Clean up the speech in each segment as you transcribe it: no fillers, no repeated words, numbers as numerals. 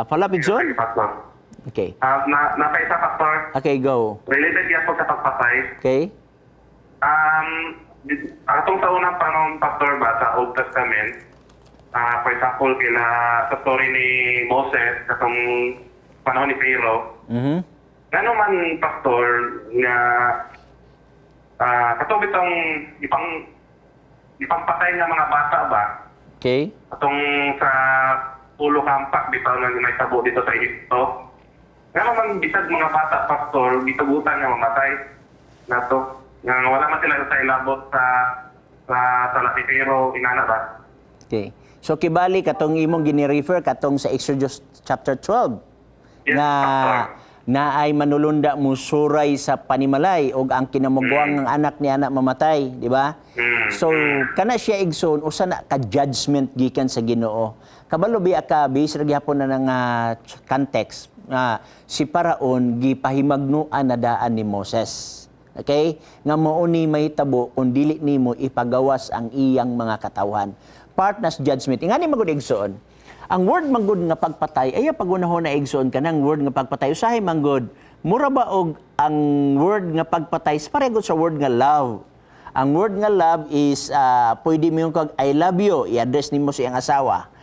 Follow up, igsoon? Sige, Pastor. Okay. Na nakaisa, Pastor. Okay, go. Related yan po sa pagpatay. Okay? Atong sa unang panahon, Pastor, ba, sa Old Testament, for example, kila, sa story ni Moses, katong panahon ni Pharaoh, ngano man, Pastor, nga katong bitong ipangpatay nga mga bata ba, atong sa tulo ka hampak bitaw nga nahitabo dito sa Ehipto. Ngano man bisag mga bata, Pastor, gitugutan nga mamatay nato nga wala man sila sa ilabot sa sala ni Pharaoh, inana ba? Okay. So kibali katong imong gini-refer katong sa Exodus chapter 12 Yes, na Pastor. Na ay manulunda mo suray sa panimalay og ang kinamuguang ng anak ni anak mamatay, di ba? Mm. So kana siya, igsoon, usa na ka judgment gikan sa Ginoo. Kabalo biya ka base ra gihapon na nga context nga si Paraon gipahimagnuan na daan ni Moses. Okay? Nga mao ni mahitabo kung dili nimo ipagawas ang iyang mga katawhan. Part nas judgment. Ingani magud, igsoon. Ang word manggod nga pagpatay, ay pagunahon na, igsoon, kanang word nga pagpatay usahay manggod mura ba og ang word nga pagpatay is pareho sa word nga love. Ang word nga love is pwede mo yung kag "I love you", i-address nimo sa iyang asawa.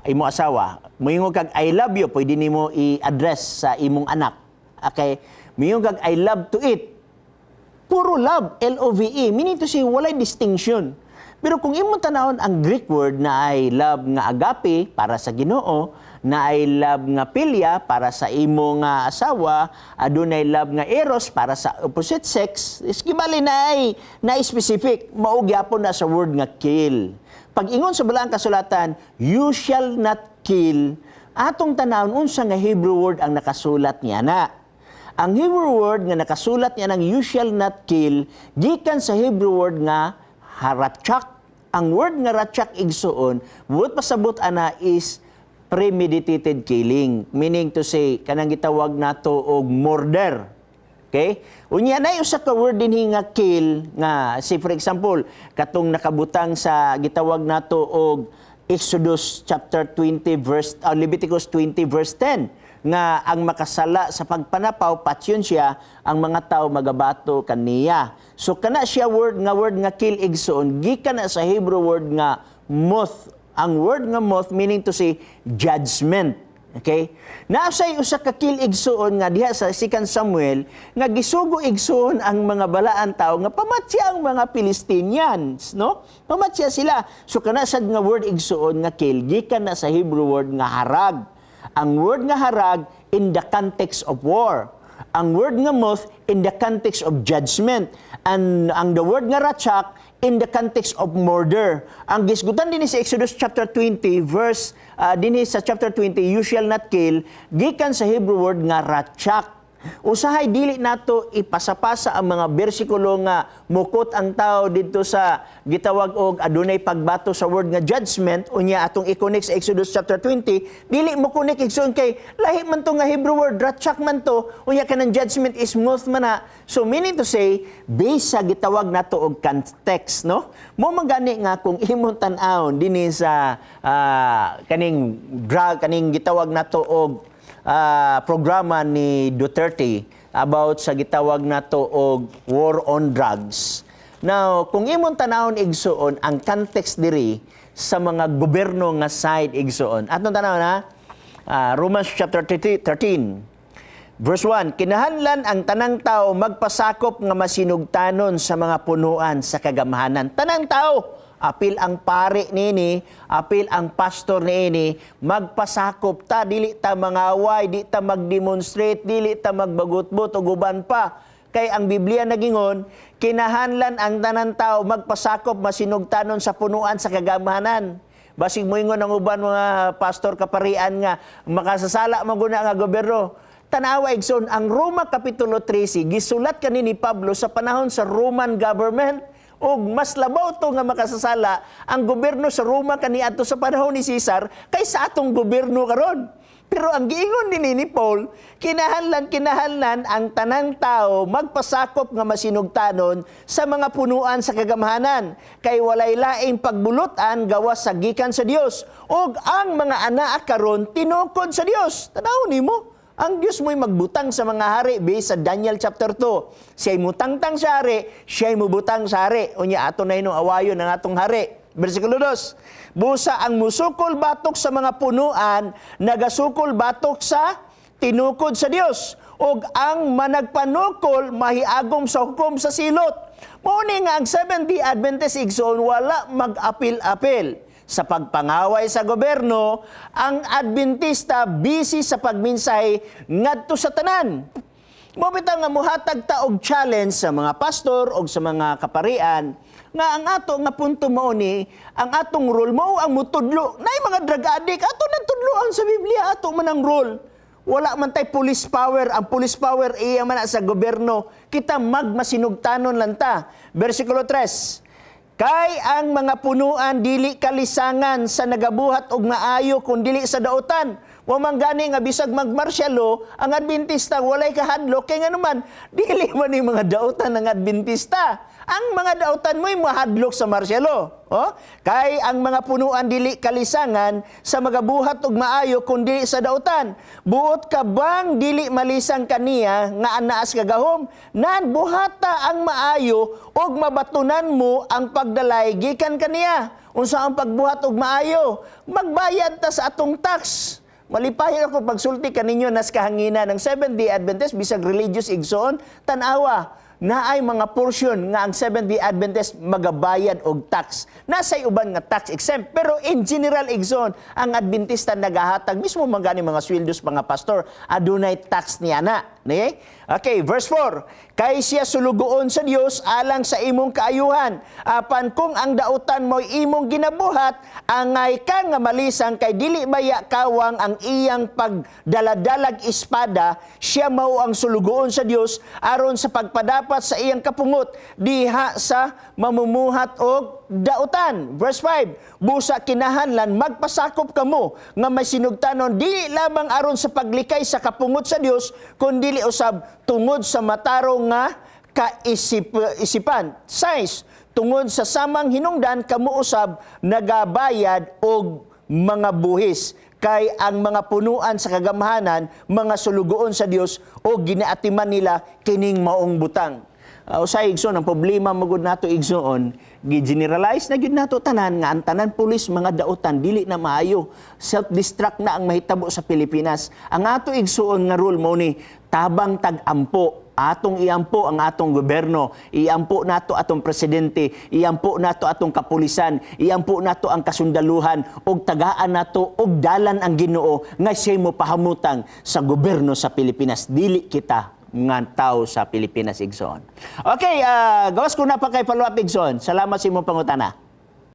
Imo asawa. Moingon kag "I love you", pwede nimo i-address sa imong anak. Okay? Moingon kag "I love to eat". Puro love, Love. Meaning to say, walay distinction. Pero kung imong tanawon ang Greek word na ay love nga agape para sa Ginoo, na ay love nga philia para sa imo nga asawa, adunay love nga eros para sa opposite sex, is gibali na ay na specific, mao gyapon na sa word nga kill. Pag ingon sa Balaang Kasulatan, "You shall not kill," atong tanawon unsa nga Hebrew word ang nakasulat niya na. Ang Hebrew word nga nakasulat niya ng "You shall not kill" gikan sa Hebrew word nga haratchak. Ang word nga ratchak, igsuon, buot pasabot ana is premeditated killing. Meaning to say, kanang gitawag nato og murder. Okay? Unya na usa ka word dinhi nga kill nga say, for example, katong nakabutang sa gitawag nato og Exodus chapter 20 verse Leviticus 20 verse 10 nga ang makasala sa pagpanapaw, patyon siya, ang mga tao magabato kaniya. So kana siya word nga kill, igsoon, gikan na sa Hebrew word nga muth. Ang word nga muth, meaning to say judgment. Okay? Naasay usa ka kill, igsuon, nga diha sa 2 Samuel nga gisugo, igsuon, ang mga balaan tao nga pamatya ang mga Philistinians, no? Pamatya sila. So kana sad nga word, igsuon, nga kill gikan na sa Hebrew word nga harag. Ang word nga harag in the context of war. Ang word nga muth in the context of judgment. And ang the word nga ratchak in the context of murder. Ang gisgutan din sa Exodus chapter 20 verse dinhi sa chapter 20, "You shall not kill," gikan sa Hebrew word nga ratchak. Usahay dili nato ipasapasa ang mga bersikulo nga mukot ang tao didto sa gitawag og adunay pagbato sa word nga judgment, unya atong i-connect sa Exodus chapter 20. Dili mo connect, igsoon, kay lahi man to nga Hebrew word, ratchak man to, unya kanang judgment is muth man na. So meaning to say, based sa gitawag nato og context, no, mo magani nga kung imong tan-awon dinhi sa kaning drug, kaning gitawag nato og programa ni Duterte about sa gitawag nato og war on drugs. Now, kung imong tanawon, igsuon, ang context diri sa mga gobyerno nga side, igsuon. Atong tanawon ha. Romans chapter 13 verse 1, kinahanglan ang tanang tao magpasakop nga masinugtanon sa mga punuan sa kagamhanan. Tanang tao, apil ang pare nini, apil ang pastor niini, magpasakop ta, dili ta mangaway, di ta magdemonstrate, dili ta magbagutbot o guban pa. Kay ang Biblia nagingon, kinahanglan ang tanan tao magpasakop masinugtanon sa punuan sa kagamhanan. Basig moingon ang uban mga pastor kaparian nga makasasala man guna nga gobyerno. Tanawa, igsoon, ang Roma Kapitulo 13 gisulat kani ni Pablo sa panahon sa Roman government ug mas labaw to nga makasasala ang gobyerno sa Roma kaniadto sa panahon ni Caesar kaysa atong gobyerno karon. Pero ang giingon din ni Paul, kinahanglan kinahanglan ang tanang tao magpasakop nga masinugtanon sa mga punuan sa kagamhanan kay walay laing pagbulutan gawas sa gikan sa Dios, ug ang mga anaa karon tinukod sa Dios. Tanaw nimo, ang Dios mo'y magbutang sa mga hari based sa Daniel chapter 2. Siya'y mutangtang sa hari, siya'y mubutang sa hari. Unya ato na inong awayon ang atong hari. Versikulo 2. Busa ang musukol batok sa mga punuan, nagasukol batok sa tinukod sa Dios. Ug ang managpanukol mahiagom sa hukom sa silot. Mao ni nga ang Seventh-day Adventist, igsoon, wala mag-apil-apil sa pagpangaway sa gobyerno. Ang Adventista busy sa pagmensahe ngadto sa tanan. Mao bitaw nga muhatag ta og challenge sa mga pastor og sa mga kaparian nga ang ato nga punto mao ni ang atong role mao ang mutudlo. Nay mga drug addict, ato nang tudloan sa Biblia, ato man ang role. Wala man tay police power. Ang police power iya man na sa gobyerno. Kita magmasinugtanon lang ta. Versikulo 3. Kay ang mga punuan dili kalisangan sa nagabuhat og maayo kun dili sa dautan. Wa man gani nga bisag mag-martial law, ang Adventista walay kahadlok kay nganuman dili man ni mga dautan ng Adventista. Ang mga dautan mo'y mahadlok sa martial law. Oh? Kay ang mga punuan dili kalisangan sa magabuhat og maayo kun dili sa dautan. Buot ka bang dili malisang kaniya nga anaas kagahom? Nan buhata ang maayo ug mabatunan mo ang pagdalay gikan kaniya. Unsa ang pagbuhat og maayo? Magbayad ta sa atong tax. Malipayon ako pagsulti kaninyo nas kahanginan ng Seventh-day Adventist bisag religious, igsoon, tan-awa naay mga portion nga ang Seventh-day Adventist magabayad og tax. Nasay uban nga tax exempt, pero in general, igsoon, ang Adventista nagahatag mismo man gani mga sweldos mga pastor adunay tax niya na. Ni? Okay, verse 4. Kay siya sulugoon sa Dios alang sa imong kaayuhan. Apan kung ang dautan mo'y imong ginabuhat, angay ka nga malisang kay dili baya kawang ang iyang pagdaladalag espada, siya mao ang sulugoon sa Dios aron sa pagpadapat sa iyang kapungot diha sa mamumuhat og dautan. Verse 5, busa kinahanglan magpasakop kamo nga may sinugtanon dili lamang aron sa paglikay sa kapungot sa Dios kundi usab tungod sa matarong nga kaisip isipan. 6, tungod sa samang hinungdan kamo usab nagabayad og mga buhis kay ang mga punuan sa kagamhanan mga sulugoon sa Dios o ginaatiman nila kining maong butang. Usay, igsoon, ang problema magud nato, igsoon, gi-generalize na gyud nato tanan nga ang tanan pulis mga dautan, dili na maayo. Self-destruct na ang mahitabo sa Pilipinas. Ang ato, igsoon, nga rule mo ni tabang tag-ampo. Atong iampo ang atong gobyerno, iampo nato atong presidente, iampo nato atong kapulisan, iampo nato ang kasundaluhan ug tagaan nato og dalan ang Ginoo nga siya'y mo pahamutang sa gobyerno sa Pilipinas, dili kita nga tao sa Pilipinas, igsoon. Okay, gawas ko na pa kay follow up, igsoon. Salamat sa imong pangutana.